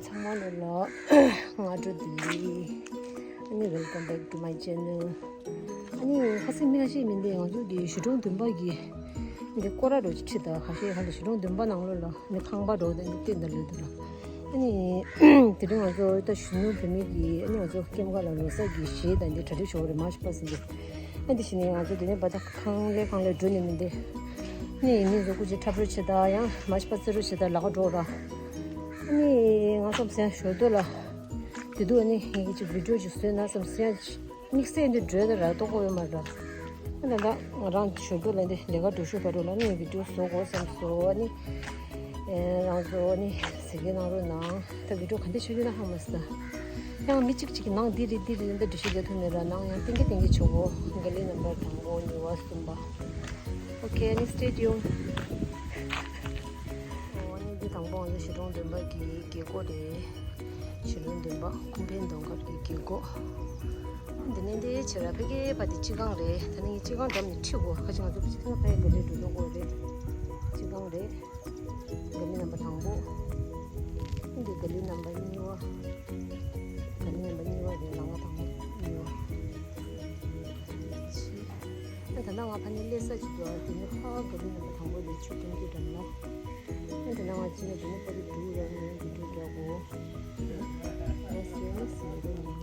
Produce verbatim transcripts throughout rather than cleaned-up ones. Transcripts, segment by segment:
ཚང་མ་ལ་ལ་སྔ་དྲོ་བདེ་ལེགས། ཨ་ནི་welcome back to my channel. ཨ་ནི་ཁ་སང་མི་ཁ་ཤས་མི་འདི་ང་ཚོ་གི་གཞིས་གྲོང་བདུན་པ་གི་འདི་སྐོར་ར་འགྲོ་ཅི་ཁྲིད་ད་ཁ་ཤས་ཧ་ལ་གཞིས་གྲོང་བདུན་པ་ནང་ལོ་ལ་ནི་ཁང་པ་འགྲོ་ད་ནི་བསྟན་ད་ལོས་འདུག་ལ། ཨ་ནི་དེ་རིང་ང་ཚོ་ད་གཞོན་ནུ་བུད་མེད་ཀྱི་ཨ་ནི་ང་ཚོ་ཀེམ་ཁ་ལ་ལོ་གསར་གྱི་གཞས་དང་འདི་གྲ་སྒྲིག་ཞོར་རེད་མ་ཤི་པ་ཟིན་འདུག་ཨ་འདི་བཞིན་ནི་ང་ཚོ་དེ་ནས་བ་ད་ཁང་ལས་ཁང་ལས་འགྲོ་ནས་མི་འདི་ནི་ཡིན་ནི་ཚོ་སྐུ་མཁྱེན་འཁྲབ་རོལ་བྱེད་ད་ཡང་མ་ཤི་པ་རྩེ་རོལ་བྱེད་ད་ལག་འགྲོ་ར། ཨ་ནི་ང་ཚོ་བསམ་ཞོར་དུ་ལ་དེ་དུས་ཨ་ནི་ཡིན་གྱི་ཅིག་བི་ཌིའོ་ཅིག་བཟོས་ན་བསམ་སེ་ཡང་དམིགས་བསལ་འདི་འགྲོས་ད་ར་ཏོག་ཀོ་ཡོད་མ་ར། ཨ་ད་ད་ང་རང་ཞོར་དུ་ལ་འདི་ལས་ཀ་འགྲོ་ཤོར་བ་རུ་ལ་ནི་བི་ཌིའོ་བཟོ་དགོས་བསམ་སོ་ཨ་ནི། རང་ཚོ་ནི་ཟེར་གྱི་ནང་རུ་ནང་ད་བི་ཌིའོ་ག་འདྲ་ཆགས་ཀྱི་ན་ཧ་མ་སི་ད། ཡང་མི་གཅིག་གཅིག་གི་ནང་འདི་རེད་འདི་རེད་འདི་འདྲ་ཞིག་རྒྱག་ཐུབ་མེད་ར་ནང་ཡང་ཏིང་གི་ཏིང་གི་ཆོག་གོ། ག་ལི་ནམ་བར་དང་པོ་གཉིས་པ་གསུམ་པ། Okay, ནི་stay tuned. ཨོ་ནི་འདི་དང་པོ་ང་ཚོ་གཞིས་གྲོང་བདུན་པ་གི་རྒྱལ་སྒོ་རེད། གཞིས་གྲོང་བདུན་པ་ཁུམ་ཕན་གདོང་དཀར་གྱི་རྒྱལ་སྒོ། འདི་ནས་འདི་ཆེ་ར་ཕ་གི་པ་དེ་སྤྱི་ཁང་རེད། ད་ནི་སྤྱི་ཁང་འགྲམ་ནས་ཁྲིད་གོ་ཁ་ཅིག་ང་ཚོ་སྤྱི་ཁང་ཕ་གི་ག་ལེ་འགྲོ་འགྲོ་གོ་རེད། སྤྱི་ཁང་རེད། ག་ལི་ནམ་བར་དང་པོ། འདི་ག་ལི་ནམ་བར་གཉིས་པ། ག་ལི་ནམ་བར་གཉིས་པ་རེད་ལམ་ཁ་དང་པོ་གཉིས་པ། ཨ་ད་ནང་ང་ཕ་ནི་སླེབས་ས་ཅིག་འདུག་ཨ་དེ་ནི་ཕ་ག་ལི་ནམ་བར་དང་པོ་རེད་ཆུ་ཀྲུང་གི་འགྲམ་ལ། ཨ་ད་ནང་ང་ཅི་ནས་དེ་ནི་པ་རི་འདུག་ཡ་ནི་འདི་འདུག་རྒྱག་གོ། ཨ་སེ་ནི་སེ་རེད་ནི་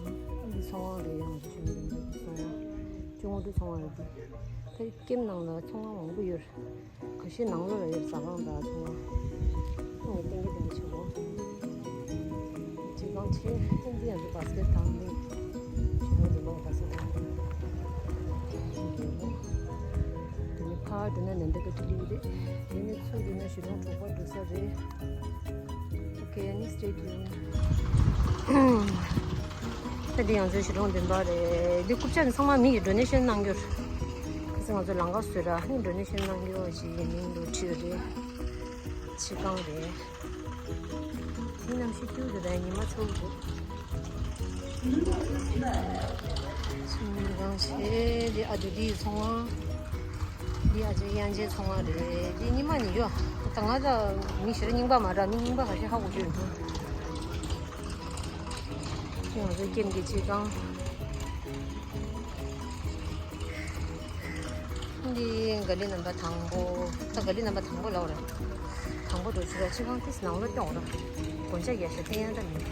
ཨ་འདི་ཚོང་ཁང་རེད་ཡང་ཆུ་ནི་འདི་ཚོང་ཁང་ཆུ་ངོ་འདི་ཚོང་ཁང་རེད་འདི། ད་ཀེམ་ནང་ལ་ཚོང་ཁང་མང་པོ་ཡོད། ཁ་ཤས་ནང་ལོགས་ལ་ཡོད་ཟ་ཁང་དང་ཚོང་ཁང་། ངས་ཏན་ཏན་ཏན་ཏན་བྱེད་དགོས། སྤྱི་ཁང་ཆེ་ཨེ་འདི་ཡང་འདུག་བ་སི་ཀེ་ཊི་དང་ནི། ཞེ་དྲག་འདུག་བ་སི་ཀེ་ཊི་དང་། དེ་ནི་ཕར་འགྲོ་ན་ནན་ཏན་ཀ་ཏི་ལི་རེད། དེ་ནི་ཚུར་འགྲོ་ན་ཞེ་དྲག་གྲོགས་པོ་འགྲོ་ས་རེད། Okay, ནི་stay tuned. ད་འདི་ཡང་ཚོའི་གཞིས་གྲོང་བདུན་པ་རེད། འདི་རྐུབ་ཀྱག་ནི་ཚང་མ་མི་ཡིས་ཌོ་ནེ་ཤན་གནང་རྒྱུ་རེད། ཁ་སང་ང་ཚོ་ལང་ཀ་བཟོས་ར་ནི་ཌོ་ནེ་ཤན་གནང་རྒྱུ་ཞིག་ཡིན་མིན་འདུག་ཁྲིད་རེད། ཕྱི་ཁང་རེད། འདི་གནམ་གཤིས་སྐྱིད་པོ་འདུག་ད་ཉི་མ་ཚ་པོ་འདུག་ཚོང་ཁང་ཆེ་འདི་ཨ་འདི་འདི་ཚོང་ཁང་། འདི་ཨ་ཅེ་དབྱངས་ཅན་ཚོང་ཁང་རེད། འདི་རྙིང་པ་ནི་ཡོད། ད་ང་ད་མི་ཞེ་དྲག་རྙིང་པ་མ་རེད། མི་རྙིང་པ་ཁ་ཤས་ཧ་གོ་རྒྱུ་འདུག་འདི་ང་ཚོ་ཀེམ་གྱི་སྤྱི་ཁང་། འདི་ག་ལི་ནམ་བར་དང་པོ། ད་ག་ལི་ནམ་བར་དང་པོ་ལབ་ར། དང་པོ་འགྲོ་ཆུ་ར་སྤྱི་ཁང་ཏིས་ནང་ལོགས་སྐྱོང་ར། སྒོ་ལྕགས་ཡ་ཤ་བསྟན་ཡ་ད་མིན།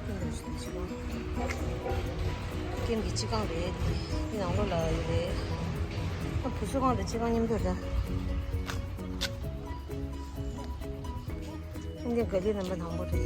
ཀེམ་གྱི་སྤྱི་ཁང་། ཀེམ་གྱི་སྤྱི་ཁང་རེད། འདི་ནང་ལོགས་ལ་ཡོད་རེད། ཨ་བུ་གསོ་ཁང་དང་སྤྱི་ཁང་མཉམ་དུ་རེད། འདི་ག་ལི་ནམ་བར་དང་པོ་རེད།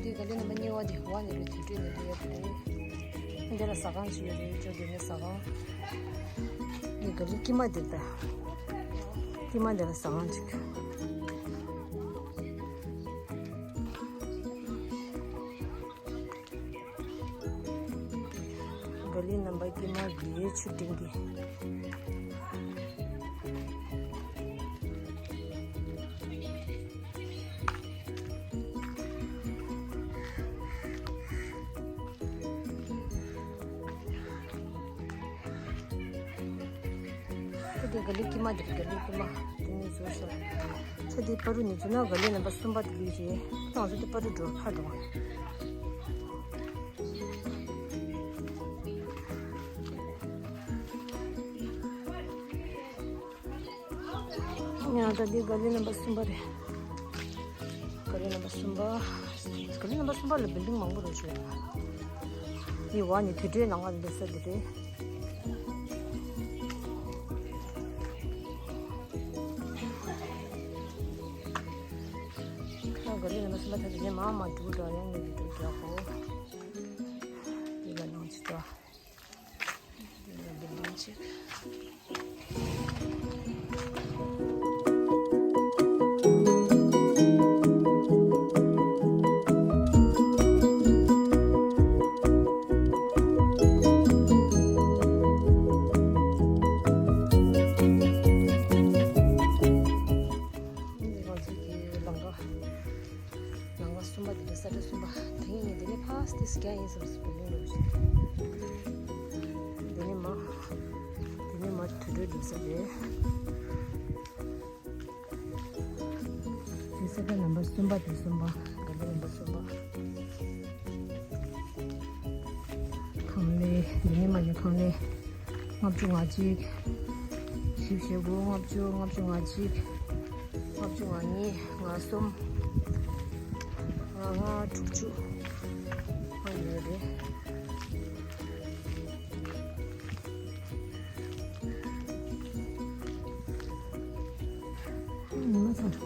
འདི་ག་ལི་ནམ་བར་གཉིས་པ་འདི་ཝ་ནི་རེད། དུས་དྲོད་ནི་འདི་ཡོད་རེད། འདི་ལ་ཟ་ཁང་ཅིག་ཡོད་རེད། ཅོ་དེ་ནི་ཟ་ཁང་། འདི་ག་ལི་དཀྱིལ་མ་འདིར་ད། དཀྱིལ་མ་འདི་ལ་ཟ་ཁང་ཅིག་ག་ལི་ནམ་བར་དཀྱིལ་མ་གི་ཆུ་ཏིང་གི། ཁྱེད་དེ་ག་ལི་དཀྱིལ་མ་འདིར་ག་ལི་དཀྱིལ་མ་དེ་ནས་བཟོ་ཤོག་ཁྱེད་དེ་པ་རུ་ནས་བཟོ་ན་ག་ལི་ནམ་བར་གསུམ་པ་དེ་ལུས་རེད། ང་ཚོ་དེ་པ་རུ་འགྲོ་ཕར་འགྲོ། ཡང་ད་འདི་ག་ལི་ནམ་བར་གསུམ་པ་རེད། ག་ལི་ནམ་བར་གསུམ་པ། ག་ལི་ནམ་བར་གསུམ་པ་ལ་བིལ་ཌིང་མང་པོ་རེད་བྱོས། འདི་བ་ནི་དུས་དྲོད་ནང་ང་ལ་སླེབས་ས་འདི་རེད། ཁ་ག་ལི་ནམ་བར་གསུམ་པ་ད་འདི་ནས་མར་མར་འགྲོ་འདྲ་ཡང་ངས་འདི་འགྲོ་རྒྱག་གོ། འདི་ལ་ནང་ཅི་འདྲ། འདི་ལ་བིལ་ཌིང་ཅིག་ཨེ་སོ་སི་བེ་ལིང་རོ་ཞེ། འདི་ནི་མ། འདི་ནི་མ་དུད་འགྲོའི་ལུགས་ས་རེད། འདི་ས་ཁ་ནམ་པར་གསུམ་པ་དེ་གསུམ་པ། དགའ་ལྡན་ནམ་པར་གསུམ་པ། ཁང་གླའི་འདི་ནི་མ་ཡི་ཁང་གླའི། ལྔ་བཅུ་ང་གཅིག་བཞི་བཅུ་ཞེ་དགུ། ལྔ་བཅུ། ལྔ་བཅུ་ང་གཅིག་ལྔ་བཅུ་ང་གཉིས། ང་གསུམ། ང་ལྔ། དྲུག་ཅུ། ཨ་ཡོད་རེད། ཉི་མ་ཚང་།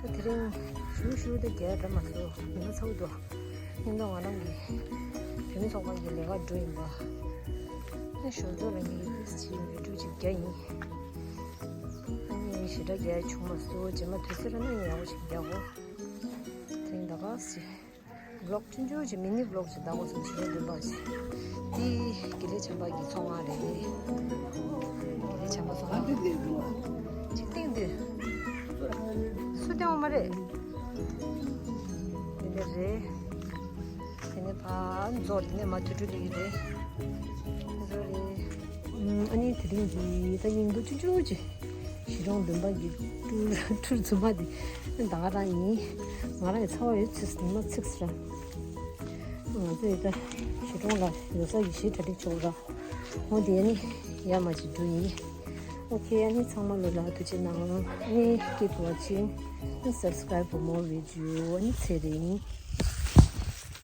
ད་དེ་རིང་ཞུ་ཞུ་དེ་རྒྱལ་འདྲ་མ་སོ་ཡིན་ན་ཚ་བོ་འདུག་ཉིན་ཐོ་ང་རང་གི་བུད་མེད་ཚོགས་པ་གི་ལས་ཀ་འགྲོ་ཡིན་པ། ཨ་ཞོར་ཚོ་རང་གི་ཡིག་ཕེས་ཅིག་ཡིན་པའི་འགྲུལ་ཅིག་རྒྱག་ཡིན། ཨ་ནི་ཞེ་དྲག་རྒྱག་བྱུང་མ་སོ་རྗེས་མ་དུས་ཚོད་ར་ན་ཡག་པོ་ཞིག་རྒྱག་གོ་དེ་རིང་ད་ག་སི། བི་ལོག་ཆུང་ཆུང་ཅིག་མི་ནི་བི་ལོག་ཅིག་བཏང་བ་སོང་ཕྱི་རོལ་འདོན་པ་ཅིག་འདི་དགེ་ལེགས་བྱམས་པ་གི་ཚོང་ཁང་རེད། དགེ་ལེགས་བྱམས་པ་ཚོང་ཁང་འདི་འདི་འདུག་ཅིག་སྟེང་འདི་སུ་སྟེང་འོ་མ་རེད། འདི་འདི་རེད། དེ་ནས་ཕ་མཛོ་དེ་ནས་མ་དུད་འགྲོ་ལི་རེད། མཛོ་རེད། ཨ་ནི་དེ་རིང་གི་ད་སྙིང་པོ་ཆུང་ཆུང་ཅིག་གཞིས་གྲོང་བདུན་པ་གི་ཁྲུར་ཁྲུར་རྫུན་མ་འདི་ད་ག་རང་ཡིན། ང་རང་གི་ཚ་བ་ཡོད་ཚོད་ཉི་མ་ཚིགས་ར། ང་ཚོས་ད་གཞིས་གྲོང་ལ་ཡོད་ས་ཡི་གཞིས་གྲ་སྒྲིག་ཆོག་ར། འོ་དེ་ནི་ཡ་མ་ཅིག་འགྲོ་ཡིན། ཨོ་ཁེ། ཨ་ནི་ཚང་མ་ལོ་ལ་ཐུགས་རྗེ་གནང་། ཨ་ནི་keep watching and subscribe for more video. ཨ་ནི་ཚེ་རིང་།